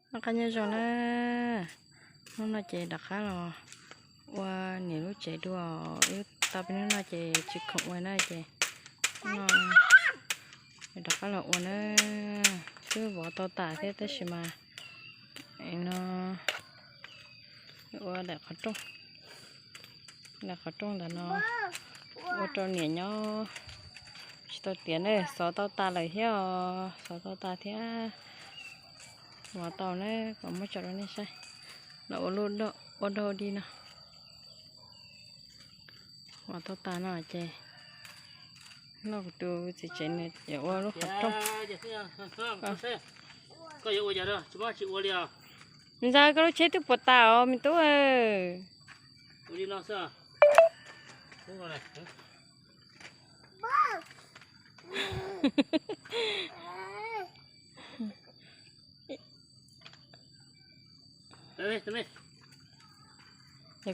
Noj qab nyob zoo na. Hnub no ces rov qab los ua niam lub tsev dua, wb tau peb hnub no ces tsis khoom ua na ces rov qab los ua na. Twb vov tau tas thiab tab sis mas no ua daim qhov rooj, daim qhov rooj ntawm no ua rau niam nyob tsis tau tiav na. Xov tau tas lawm thiab os, xov tau tas thiab. Vov tau na, kom muab tso rau nej saib. Los ua lub ua dog di no. Vov tau tas no ces noj kuv tus txiv tsev nws yuav ua lub qhov rooj. Ntxawg, koj lub tsheb twb puas tas os me tub.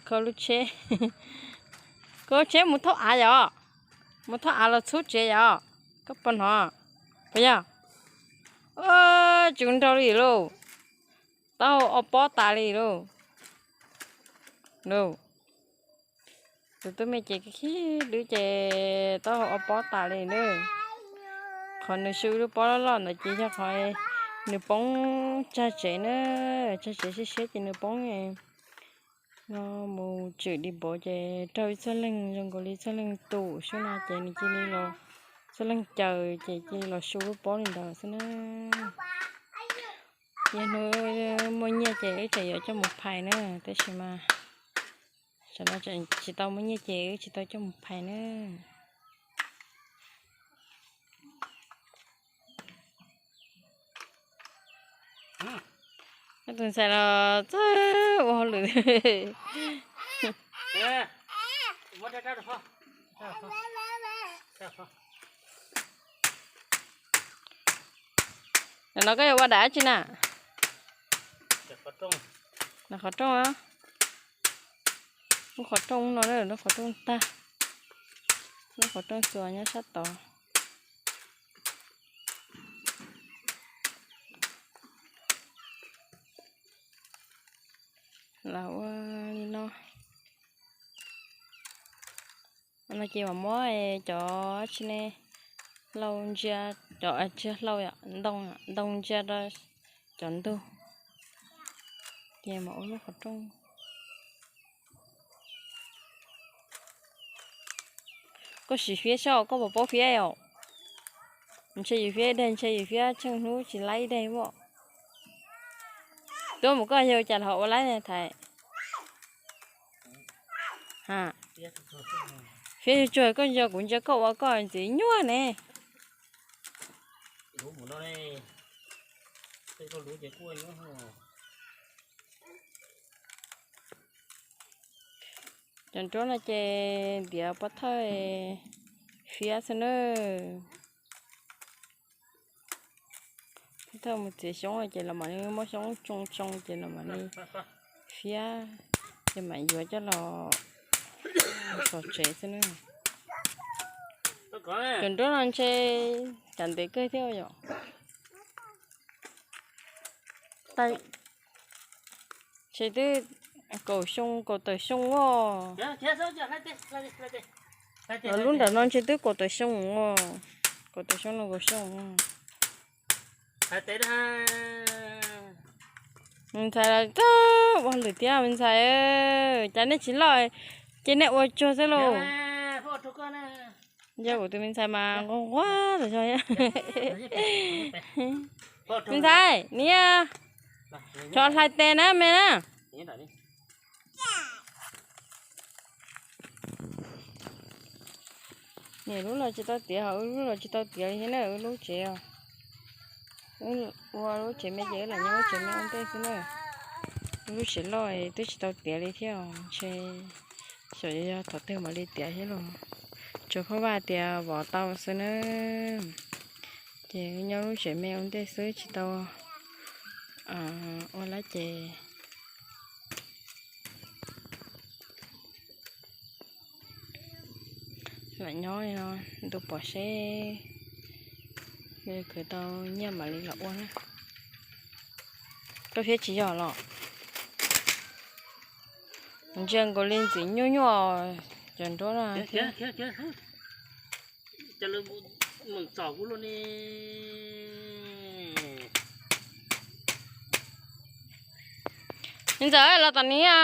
Koj lub tsheb, koj lub tsheb mus thauj av yom? Mus thauj av los txhub tsev yom? Koj puas hnov? Puas yog? Tsw nrau li lauj, taub hau o pob tas li lauj. Tus tub me ces khib dwb ces taub hau o pob tas li na. Qhov nws su lub pob loj loj ntawd ces yog qhov nws poob tsag tsev na, tsag tsev siab siab ces nws poob no mus tswm di npov ces raug ib txoj leeg zoo nkaus li txoj leeg tum xwb no ces nws cia li los, txoj leeg caws ces cia li los su lub pob li ntawd xwb na. Yog hnub muaj nyiaj ces wb tseem yuav coj mus phais na, tab sis mas tam no tsis tau muaj nyiaj ces wb tsis tau coj mus phais na. Tus ntxhais los txawj ua hauj lwm. Nim no koj yuav ua dab tsi na? Daim qhov rooj, lub qhov rooj no, lub qhov rooj tag, lub qhov rooj txuas nyob sab tod. Los ua li no. No ces mam muab cov tsi ne, hlau ntsia, cov tsi hlau, ntoo, ntoo ntsia rau cov ntug, ces mam ua lub qhov rooj. Koj sim fiab saib koj puas paub fiab os. Ntshe yus fiab ib daig, ntshe yus fiab tsheej hnub tsis laib ib daig as. Tuab mus koj yog cas los ua laib ne Thaiv? Fiab tsuag tsuag koj ntsia kuv ntsia koj ua koj ntxiv nyuaj ne. Cov nruab no ces ntiav pov thawj fiab xwb na. Pov thawj mus txiav xyoob ces los mam li muab xyoob tsoo tsoo ces los mam li fiab, ces mam yuav coj los xov tsev xwb na. Cov nruab no ntshe cas ntev kawg thiab yom. Ntshe twb kaum xyoo kaum tawm xyoo as. Lub nram no ntshe twb kaum tawm xyoo as, kaum tawm xyoo no kaum xyoo. Me ntxhais los txawj ua hauj lwm thiab me ntxhais, cas nej tsis loj ces nej ua tsuag xwb lauj. Yog kuv tus me ntxhais mas nquag nquag tas zog. Me ntxhais, niam, tso hlais tes na me na. Niam lub los tsis tau tiav, ho wb lub los tsis tau tiav li thiab na, wb lub tsev os. Ua lub tsev me ces wb lam nyob lub tsev me ua ntej xwb na. Lub tsev loj twb tsis tau tiav li thiab os, ntshe xyov yog thaum twg mam li tiav thiab los. Tsuas pheej vaj tias vov tau xwb na. Ces nyob lub tsev me ua ntej xwb tsis tau ua lab ces lam nyob li no ntu pom seb khwv tau nyiaj mam li los ua na. Koj thiab tsis yog los? Ntsia nkaus li ntxim nyuaj nyuaj cov nruab no. Cas lawv meem txom kuv luaj ne. Me ntxawm los tom niam.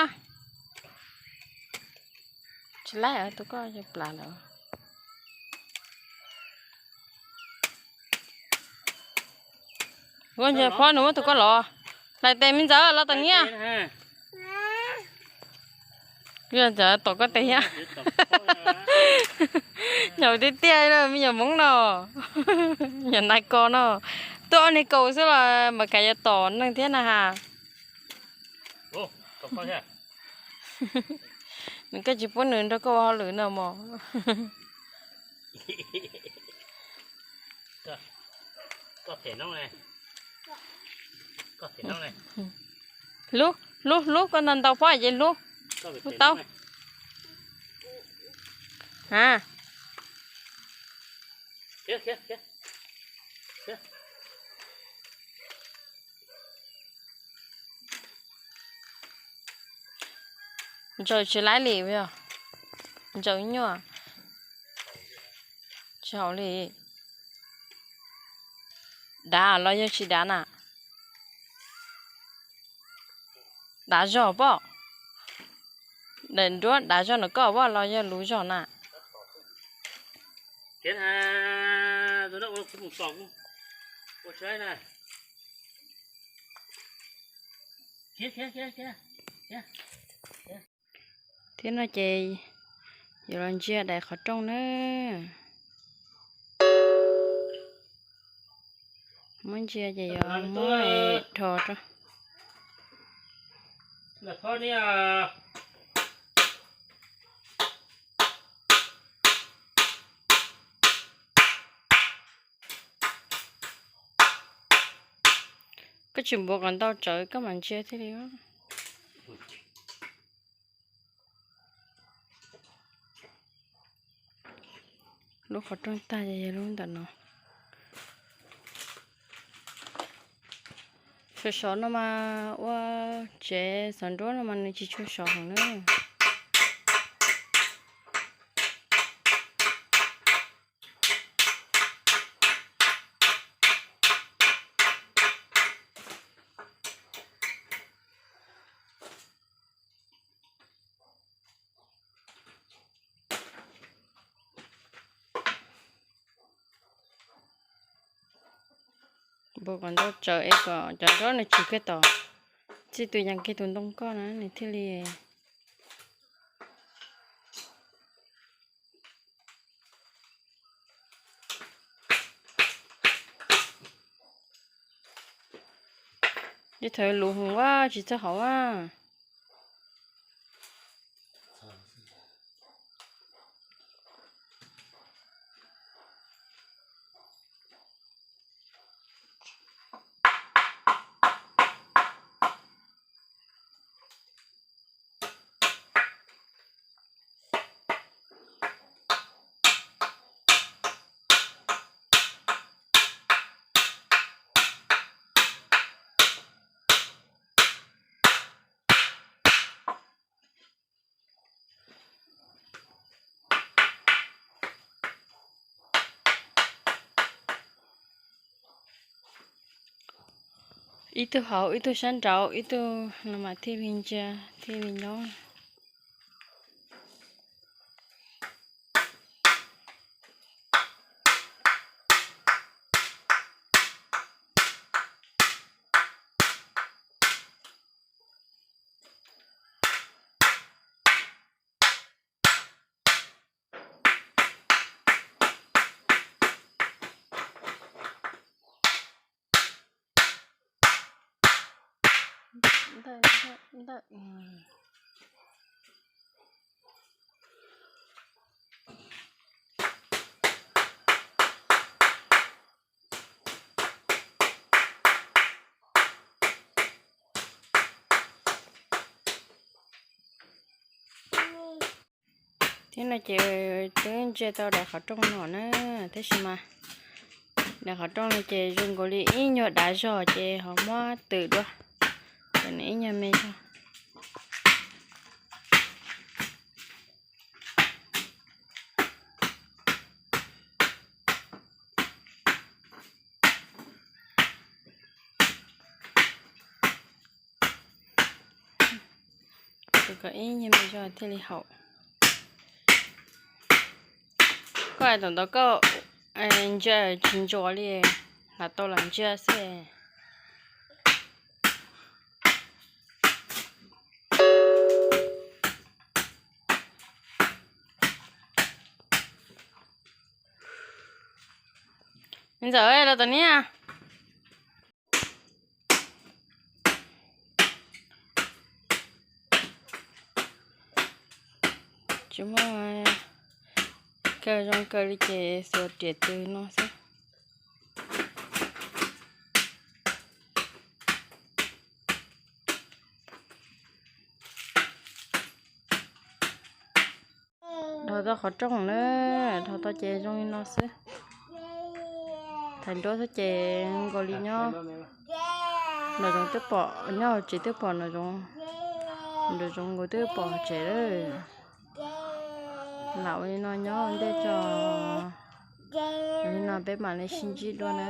Tsis laib tus koj plas lawm. Ua ntshe phob nws muab tus koj los. Hlais tes me ntxawm los tom niam. Yog ntxawm tom koj tes thiab. Nyaum tiag tiag me nyuam Hmoob no. Nyuam nais ko no. Tuaj ob niag kaus xwb los mas kav yuav tom neeg thiab na has. Nws koj tsis pub nws nrog koj ua hauj lwm no mos. Hlub hlub hlub, koj ntau ntau pob ces hlub. Hlub tau. A, ntsaws tsis laib li, ntsaws nyuaj, tsis haum li. Dav los yog tsis dav na? Dav zog pob. Daim nruab dav zog na koj pob los yog luv zog na? Thiab no ces yuav los ntsia daim qhov rooj na. Muab ntsia ces yuav muab dhos rau. Koj tsis npuav kom ntau tsawv koj mam ntsia thiaj li. Lub qhov rooj tag ces yog lub ntawm no. Sov sov no mas ua tsev xov nruab no mas nws tsis tshua sov heev na. Npuav kom ntau tsawv es kom cov nrob nws tsw kiag tom, txij tus yees kiag tus ntoo koj na nws thiaj li. Tej thaum luv heev ua tsis txawj hauv a. Ib tug hauv ib tug sab nraud ib tug no mas thiaj li ntsia thiaj li nyob. Thiab no ces twb ntsia tau daim qhov rooj no na, tab sis mas daim qhov rooj no ces zoo nkaus li ib nyuag dav zog ces ho muab twm dua. Ib nyuag me zog. Kom ib nyuag me zog thiaj li haum. Koj hais tam ntawd koj ntsia tsis ntsuas li, lam tau lam ntsia xwb. Ntxawm, los tom niag. Tsis muaj kawg zoo kawg li ces xuas riam tws no xwb. Dhos tau qhov rooj na, dhos tau ces zoo li no xwb. Thaiv nruab xwb ces nkaus li nyob. Nraum zoov twb pom, nyob hauv tsev twb pom nraum zoov, nraum zoov nkaus twb pom hauv tsev lawm. Lam ua li no nyob ua ntej tso, li no peb mam li sib ntsib dua na.